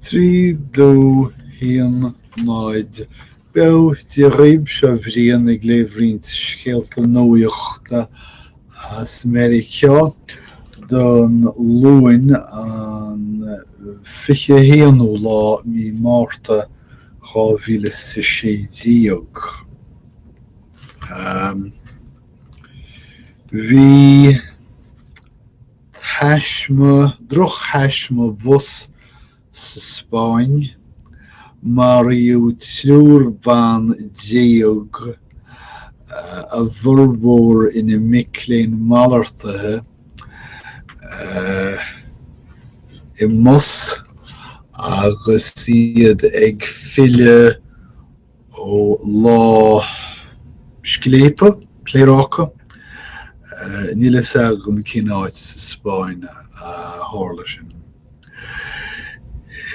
3, 2, 1, 0, Beo Dia dhaoib, seo Brian ag léamh roinnt scéalta nuachta as Meiriceá don Luan an 21ú lá mí Márta 2016. Bhí taisme, drochthaisme bus sa Spáinn, maraíodh triúr ban déag, a bhformhór ina mic léinn malartaithe, i mbus agus iad ag filleadh ó lá scléipe, pléaráca. Níl a fhios agam cén áit sa Spáinn a tharla sin.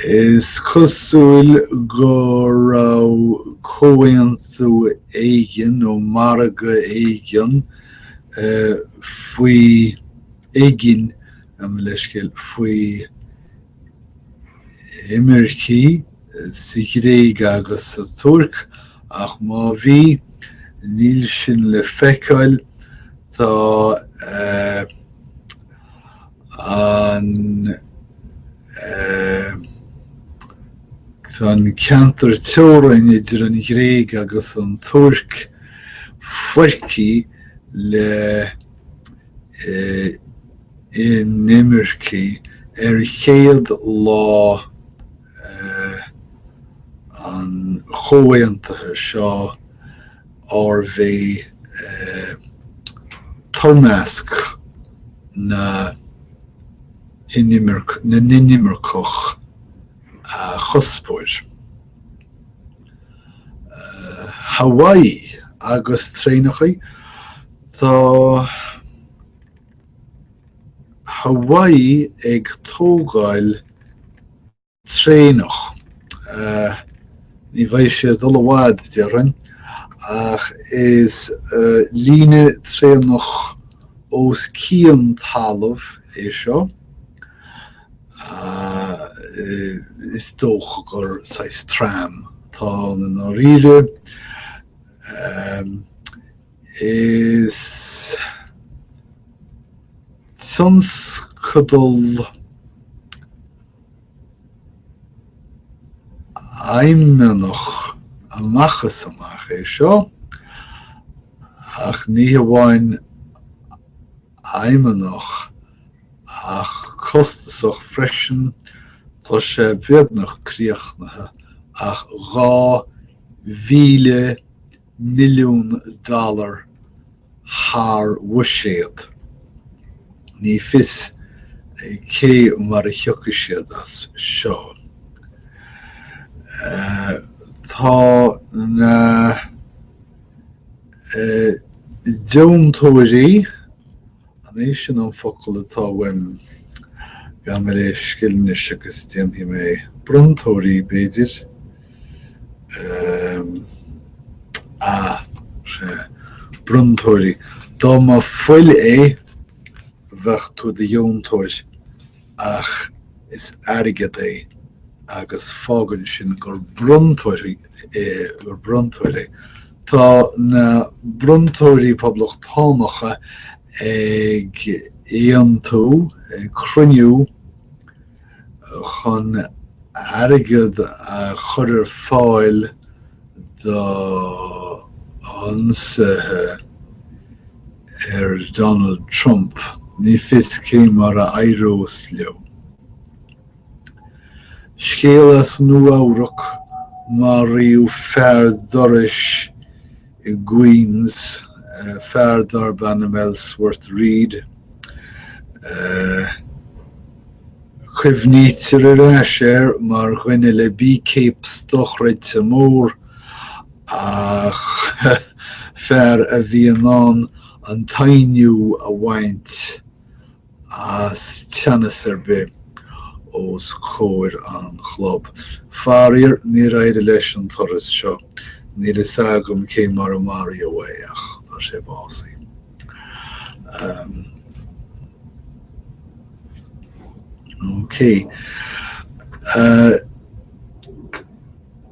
Is cosúil go raibh comhaontú éigin nó margadh éigin faoi éigin, gabh mo leithscéal, faoi imircigh sa Ghréig agus sa Tuirc, ach má bhí, níl sin le feiceáil. Tá an tá an ceantar teorainn idir an Ghréig agus an Tuirc foircthe le inimircigh ar chéad lá an chomhaontaithe seo arbh é toirmeasc na n-inimirceach a chuspóir. Hawaii agus traenacha, Tá Hawaii ag tógáil traenach. Ní bheidh sé ag dul i bhfad, déarfainn, ach is líne traenach os cionn talamh é seo. Is dócha gur saghas tram atá ann i ndáiríre. Is tionscadal aidhmeannach amach is amach é seo, ach ní hamháin aidhmeannach ach costasach freisin, tá sé beagnach críochnaithe ach 2,000 milliún dollar thar bhuiséad. Ní fios cé mar a thiocfaidh siad as seo. Tá na deontóirí. An é sin an focal atá uaim? Gabh mo leithscéal anois agus déanfaidh mé bronntóirí, b'fhéidir. Ah, sea, bronntóirí. Dá mba fuil é, bheadh tú i do dheontóir, ach is airgead é agus fágann sin gur bronntóir gur bronntóir é. Tá na bronntóirí poblachtánacha ag aontú, ag cruinniú chun airgead a chur ar fáil do ionsaithe ar Donald Trump. Ní fios cé mar a éireos leo. Scéal as Nua-Eabhrac, maraíodh fear dorais i gQueens, fear darb ainm Ellsworth Reid. Cuimhnítear ar ais air mar dhuine le bícéaps dochreidte mór, ach fear a bhí in ann an t-oighniú a bhaint as teannas ar bith os comhair an chlub. Faraor, níor éirigh leis an turas seo. Níl fhios agam cé mar a maraíodh é, ach tá sé básaithe. Ok.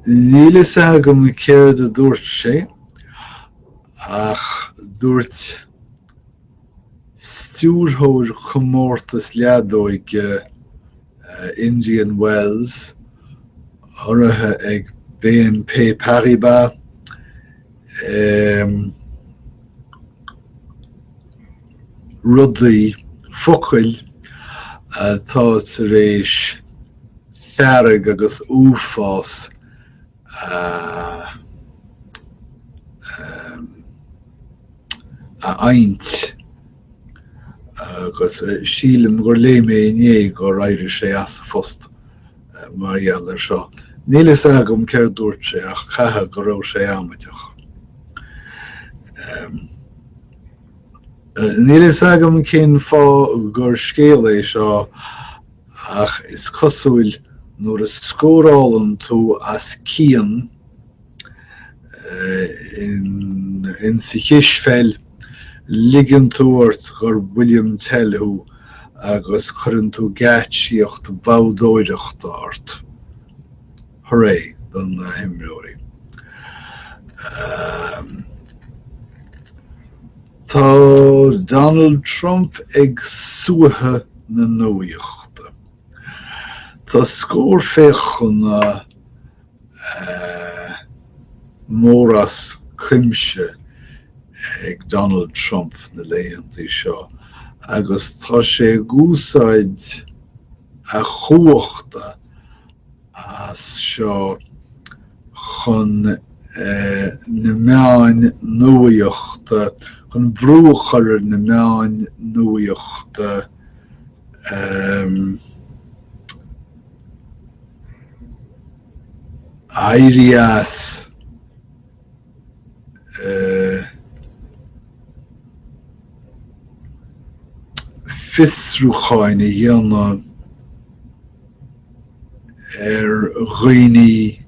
Níl fhios agam céard a dúirt sé, ach dúirt stiúrthóir comórtas leadóige Indian Wells, urraithe ag BNP Paribas, rudaí, focail atá tar éis fearg agus uafás a a adhaint agus sílim gur léigh mé inné gur éirigh sé as a phost mar gheall air seo. Níl fhios agam céard dúirt sé ach caithfidh go raibh sé amaideach. Níl fhios agam cén fáth gur scéal é seo ach is cosúil nuair a scórálann tú as cian in sa chispheil, ligeann tú ort gur William Tell thú agus cuireann tú geáitsíocht boghdóireachta ort. Hooray do na himreoirí. Tá Donald Trump ag suaitheadh na nuaíochta. Tá scór féachana mór as cuimse ag Donald Trump na laethanta seo agus tá sé ag úsáid a chumhachta as seo chun na meáin nuaíochta, chun brú a chur ar na meáin nuaíochta éirí as fiosrúcháin a dhéanamh ar dhaoine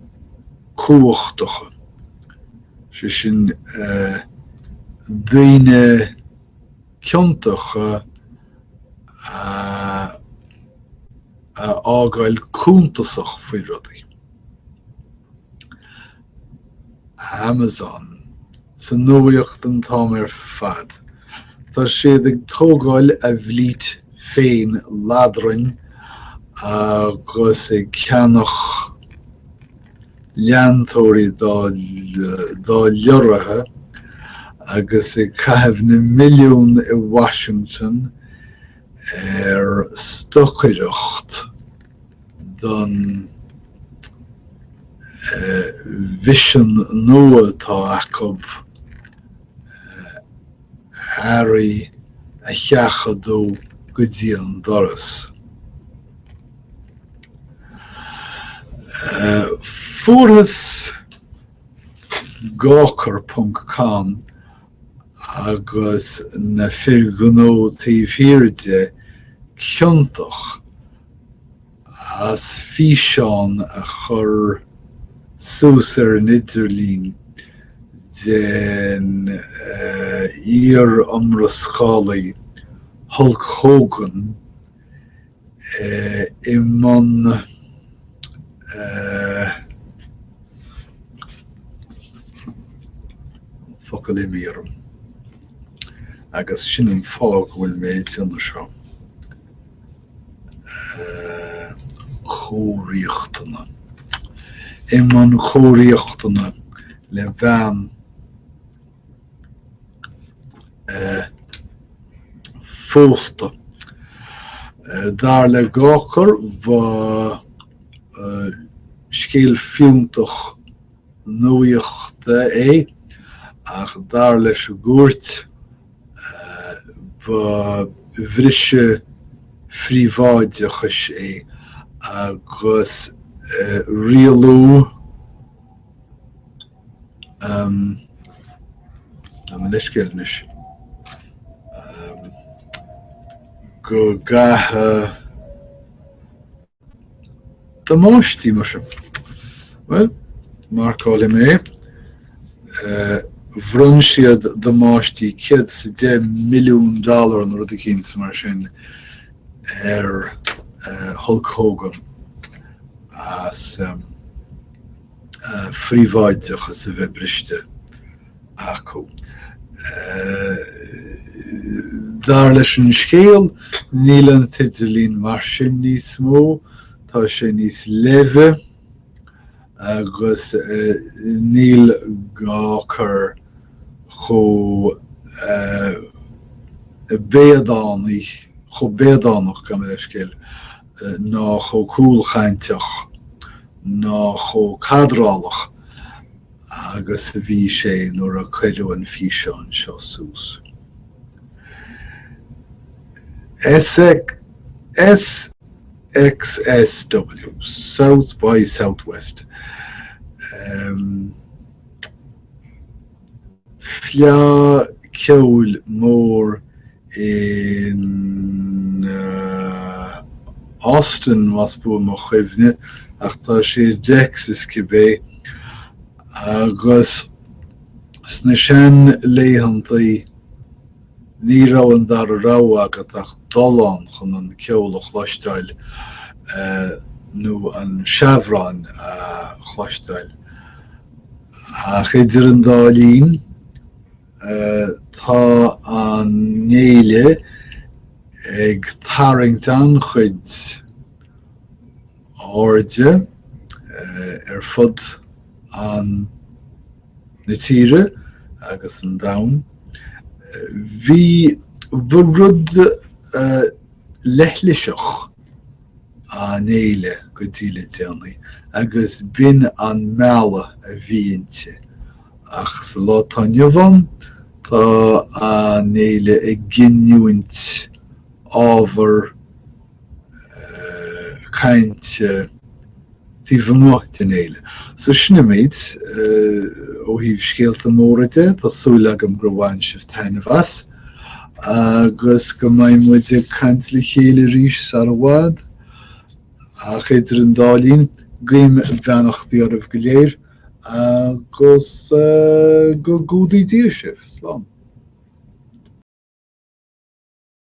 cumhachtacha, sé sin daoine ciontacha a fhágáil cuntasach faoi rudaí. Amazon sa nuaíocht an t-am ar fad. Tá siad ag tógáil a bhflít féin ladrainn agus ag ceannach leantóirí dá leoraithe agus ag caitheamh na milliún i Washington ar stocaireacht don mhisean nua atá acu earraí a sheachadadh go dtí an doras. Fuarthas Gawker ponc com agus na fir ghnó taobh thiar de ciontach as físeán a chur suas ar an idirlíon den iar-iomrascálaí Hulk Hogan i mbun focal imithe orm agus sin an fáth go bhfuil mé ag déanamh seo. comhriachtana. I mbun comhriachtana le bean phósta. Dar le Gawker, ba scéal fiúntach nuaíochta é, ach dar leis an gcúirt, ba bhriseadh phríobháideachais é agus rialú Gabh mo leithscéal anois go gcaithfeadh Damáistí, muise. Bhuel, marcálfaidh mé é. Bhronn siad damáistí 110 milliún dollar nó rud eicínt mar sin ar Hulk Hogan as. Phríobháideachas a bheith briste acu. Dar leis an scéal, níl an t-idirlíon mar sin níos mó, tá sé níos leimhe agus níl gá cur chomh béadánaí, chomh béadánach, gabh mo leithscéal, ná chomh cúlchainteach ná chomh cadrálach agus a bhí sé nuair a cuireadh an físeán seo suas. SXSW, South by Southwest. Fleá ceoil mór in Austin, más buan mo chuimhne, ach tá sé i dTexas cibé, agus sna seanlaethantaí ní raibh an dara rogha agat ach dul ann chun an ceol a chloisteáil nó an seabhrán a chloisteáil. Ach idir an dá linn, tá an fhéile ag tarraingt an-chuid airde ar fud an na tíre agus an domhain. Bhí, ba rud leithliseach an fhéile go dtí le déanaí agus b'in an mealladh a bhí inti. Ach sa lá atá inniu ann, tá an fhéile ag giniúint ábhar cainte taobh amuigh den fhéile. So sin an méid ó thaobh scéalta móra de. Tá súil agam gur bhain sibh taitneamh as agus go mbeidh muid ag caint le chéile arís sar i bhfad. Ach idir an dá linn, guím beannachtaí oraibh go léir agus go gcumhdaí Dia sibh. Slán.